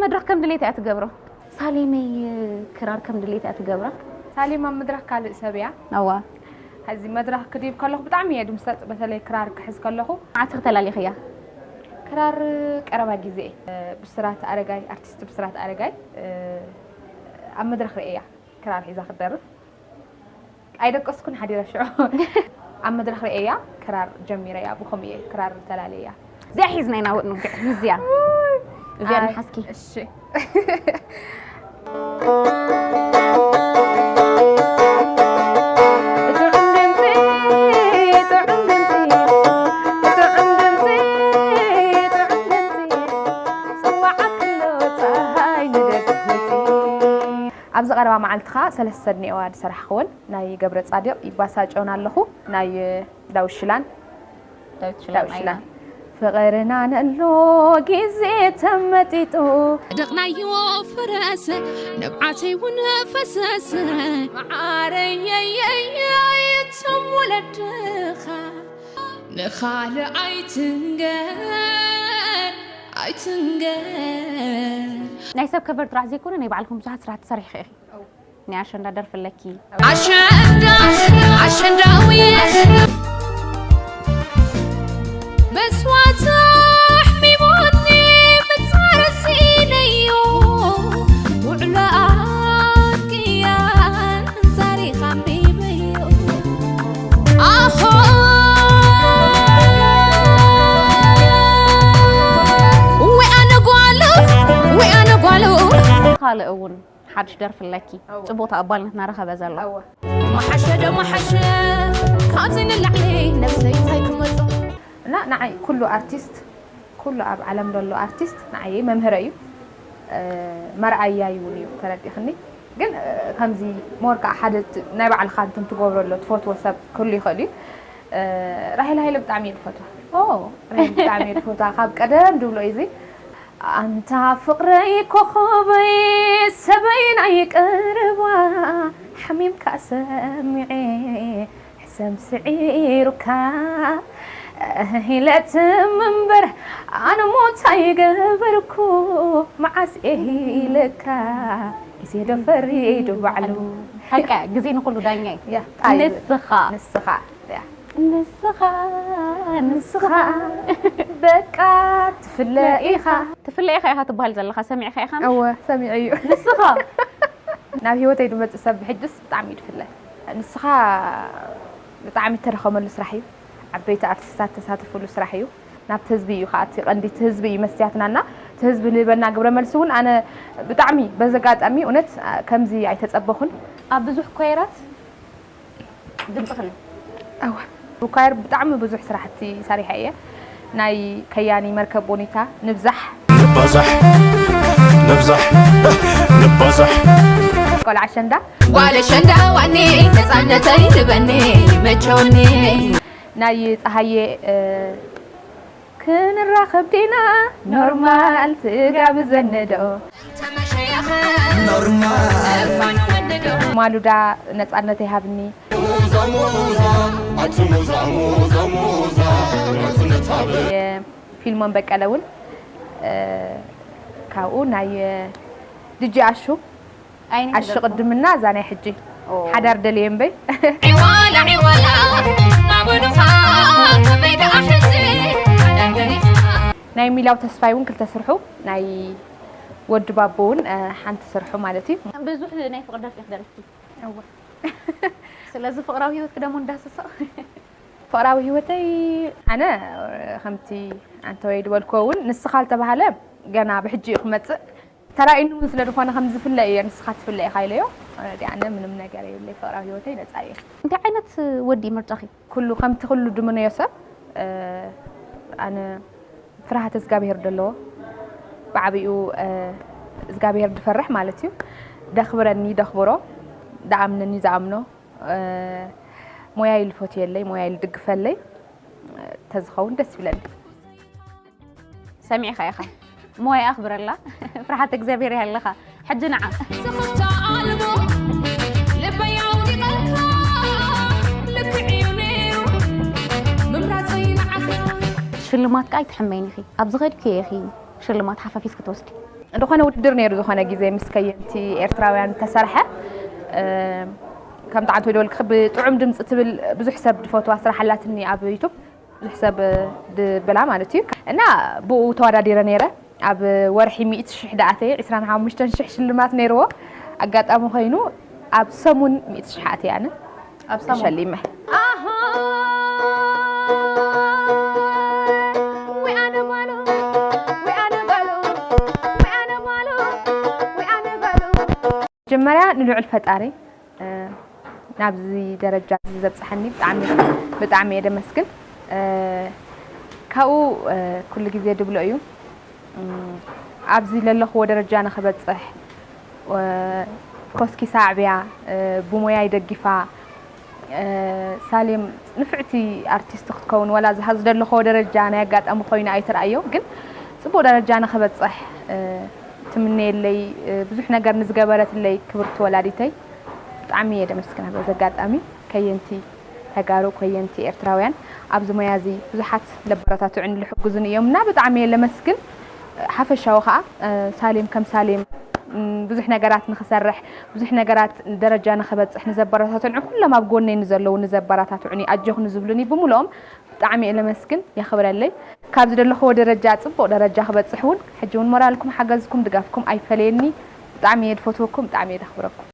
መድረኽ ከም ድሌት እያ ትገብሮ። ሳሌመይ ክራር ከም ድሌት እያ ትገብራ። ሳሌም ኣብ መድረኽ ካልእ ሰብ እያ። ኣዋ ሕዚ መድረኽ ክድይብ ከለኹ ብጣዕሚ እየ ድምሰጥ፣ በተለይ ክራር ክሕዝ ከለኹ። መዓስ ተላሊኽያ? ክራር ቀረባ ግዜ እየ። ብስራት ኣረጋይ፣ ኣርቲስት ብስራት ኣረጋይ ኣብ መድረኽ ርእየያ ክራር ሒዛ ክትደርፍ። ኣይደቀስኩን ሓዲረ ሽዑ ኣብ መድረኽ ርእየያ ክራር ጀሚረያ፣ ብኸምኡ እየ ክራር ተላለያ። እዚኣ ሒዝና ኢና ንውግዕ። እዚኣ እዚኣ ንሓዝኪ። እሺ። ኣብዚ ቀረባ መዓልቲ ኸዓ ሰለስተ እኒኤዋ ዝሰራሕኽወን፣ ናይ ገብረፃዲቕ ይባሳጨውን ኣለኹ፣ ናይ ዳዊት ሽላን። ዳዊት ሽላን። ፍቕርና ነሎ ግዜ ተመጢጡ። ደቕናዮ ፈረሰ ንብዓተይ እውን ፈሰሰ። መዓረየየየይ እቶም ወለድኻ ንኻልእ ኣይትንገር ኣይትንገር። ናይ ሰብ ከቨር ጥራሕ ዘይኮነ ናይ ባዕልኩም ብዙሓት ስራሕቲ ሰሪሕኺ ኢኺ። ናይ ኣሸንዳ ደርፊ ኣለኪ። ኣሸንዳ ኣሸንዳዊ መስዋዕቲ ኣሕሚሙኒ ምጻረ ስኢነዮ ውዕሎ ኣድቅያን ታሪኽ ኣንቢበዮ ኣሆ ወይ ኣነ ጓሉ ወይ ኣነ ጓሉ ካልእ እውን ሓድሽ ደርፊ ኣለኪ። ጽቡቕ ተቐባልነት እናረኸበ ዘሎ። ምሓሸ ዶ ምሓሸ ካብዚ ንላዕሊ ነብሰይ እንታይ ክመጾ። እና ንዓይ ኩሉ ኣርቲስት ኩሉ ኣብ ዓለም ዘሎ ኣርቲስት ንዓይ መምህረ እዩ፣ መርኣያ እውን እዩ። ተረዲኽኒ። ግን ከምዚ ሞር ከዓ ሓደ ናይ ባዕልኻ እንትን ትገብሮ ኣሎ ትፈትዎ ሰብ ክህሉ ይኽእል እዩ። ራሄል ሃይለ ብጣዕሚ እየ ዝፈትዋ። ራሄል ብጣዕሚ እየ ዝፈትዋ። ካብ ቀደም ድብሎ እዩ እዚ ኣንታ ፍቕረይ ኮኾበይ ሰበይ ናይ ቀረባ ሓሚምካ ሰሚዐ ሕሰም ስዒሩካ ኢለ ትም እምበር ኣነ ሞት ኣይገበርኩ መዓስ እየ ኢለካ ግዜ ዶ ፈሪዱ ባዕሉ። ሓቃ ግዜ ንኹሉ ዳኛ እዩ። ንስኻ ንስኻ ንስኻ ንስኻ በቃ ትፍለ ኢኻ። ትፍለ ኢኻ ኢኻ ትበሃል ዘለኻ ሰሚዕኻ ኢኻ? እወ ሰሚዐ እዩ። ንስኻ ናብ ህይወተይ ዝመጽእ ሰብ ብሕጅስ ብጣዕሚ እዩ ዝፍለ። ንስኻ ብጣዕሚ እተደኸመሉ ስራሕ እዩ። ዓበይቲ ኣርቲስታት ተሳተፍሉ ስራሕ እዩ። ናብቲ ህዝቢ እዩ ከዓ እቲ ቀንዲ፣ እቲ ህዝቢ እዩ መስትያትናና። እቲ ህዝቢ ዝህበና ግብረ መልሲ እውን ኣነ ብጣዕሚ በዚ ኣጋጣሚ እውነት ከምዚ ኣይተጸበኹን። ኣብ ብዙሕ ኳየራት ድምፅኽን እወ ብኳየር ብጣዕሚ ብዙሕ ስራሕቲ ሰሪሐ እየ። ናይ ከያኒ መርከብ ቦኒታ ንብዛሕ ንባዛሕ ንብዛሕ ንባዛሕ ቆልዓ ሸንዳ ጓል ሸንዳ ዋኒ ነፃነተይ ዝበኒ መቸውኒ ናይ ፀሃየ ክንራኸብ ዲና ኖርማል ትጋብዘኒ ዶ ማሉዳ ነፃነት ይሃብኒ። ፊልሞን በቀለ እውን ካብኡ ናይ ድጂ ኣሹ ኣሹ ቅድምና እዛ ናይ ሕጂ ሓዳር ደልየ እምበይ። ዒዋላ ዒዋላ ናበሉኻ ከመይ ደኣ ሕዚ ሓዳር ደሊኻ። ናይ ሚላው ተስፋይ እውን ክልተ ስርሑ ናይ ወዲ ባቦ እውን ሓንቲ ስርሑ ማለት እዩ። ብዙሕ ናይ ፍቕሪ ደርፊ ክደርፍቲ። እወ። ስለዚ ፍቕራዊ ህይወትኪ ደሞ እንዳስሶ። ፍቕራዊ ህይወተይ ኣነ ከምቲ ኣንተ ወይ ድበልክዎ እውን ንስኻ ዝተባህለ ገና ብሕጂ እዩ ክመፅእ። ተራእዩኒ እውን ስለ ዝኾነ ከም ዝፍለ እየ ንስኻ ትፍለ ኢኻ ኢለዮ። ኦረዲ ኣነ ምንም ነገር የብለይ ፍቕራዊ ህይወተይ ነፃ እየ። እንታይ ዓይነት ወዲ እዩ ምርጫኺ? ኩሉ ከምቲ ኩሉ ድምነዮ ሰብ ኣነ ፍርሃተ እግዚኣብሄር ደለዎ ብዓቢኡ እግዚኣብሄር ድፈርሕ ማለት እዩ። ደኽብረኒ ደኽብሮ፣ ደኣምነኒ ዝኣምኖ፣ ሞያይ ልፈትየለይ ሞያይ ልድግፈለይ ተዝኸውን ደስ ይብለኒ። ሰሚዕኻ ኢኻ ሞያ ኣኽብረላ ፍርሓት እግዚኣብሔር ይሃልኻ ሕጂ ንዓ ስኽፍታ ኣልቦ ልበይ ኣውዲቐልካ ልክዕ እዩ ነይሩ ምምራፀይ ንዓኻ ሽልማት ከኣ ኣይትሕመይን ኢኺ ኣብ ዝኸድክዮ ኢኺ ሽልማት ሓፋፊስ ክትወስዲ ዝኾነ ውድድር ነይሩ፣ ዝኾነ ግዜ ምስ ከየንቲ ኤርትራውያን ተሰርሐ። ከም ጣዕንቶ ይደወልክ ብጥዑም ድምፂ ትብል ብዙሕ ሰብ ዝፈትዋ ስራሕ ኣላትኒ ኣብ ዩቱብ፣ ብዙሕ ሰብ ድብላ ማለት እዩ። እና ብኡ ተወዳዲረ ነይረ። ኣብ ወርሒ ሚእቲ ሽሕ ደኣተየ፣ ዕስራን ሓሙሽተን ሽሕ ሽልማት ነይርዎ። ኣጋጣሚ ኮይኑ ኣብ ሰሙን ሚእቲ ሽሕ ኣተየ ኣነ ኣብ ሰሙን ሸሊመ። መጀመርያ ንልዑል ፈጣሪ ናብዚ ደረጃ እዚ ዘብፅሐኒ ብጣዕሚ ብጣዕሚ እየ ደመስግን። ካብኡ ኩሉ ግዜ ድብሎ እዩ፣ ኣብዚ ለለኽዎ ደረጃ ንኽበፅሕ ኮስኪሳ ኣዕብያ፣ ብሞያይ ደጊፋ፣ ሳሌም ንፍዕቲ ኣርቲስት ክትከውን፣ ወላ ዝሃ ዝደለኽዎ ደረጃ ናይ ኣጋጣሚ ኮይኑ ኣይትረኣዮ፣ ግን ፅቡቅ ደረጃ ንኽበፅሕ ትምነየለይ፣ ብዙሕ ነገር ንዝገበረትለይ ክብርቲ ወላዲተይ ብጣዕሚ እየ ደመስግና። በዚ ኣጋጣሚ ከየንቲ ተጋሩ፣ ከየንቲ ኤርትራውያን ኣብዚ ሞያ እዚ ብዙሓት ለበረታትዑን ልሕጉዝን እዮም እና ብጣዕሚ እየ ለመስግን። ሓፈሻዊ ከዓ ሳሌም ከም ሳሌም ብዙሕ ነገራት ንኽሰርሕ፣ ብዙሕ ነገራት ደረጃ ንኽበፅሕ ንዘበረታትዑን ኩሎም ኣብ ጎነይ ንዘለዉ ንዘበረታትዑኒ ኣጆኹ ንዝብሉኒ ብምልኦም ብጣዕሚ እየ ለመስግን። የኽብረለይ። ካብ ዝደለኽዎ ደረጃ ፅቡቕ ደረጃ ክበፅሕ እውን ሕጂ እውን ሞራልኩም ሓገዝኩም ድጋፍኩም ኣይፈለየኒ። ብጣዕሚ እየ ድፈትወኩም፣ ብጣዕሚ እየ ደኽብረኩም።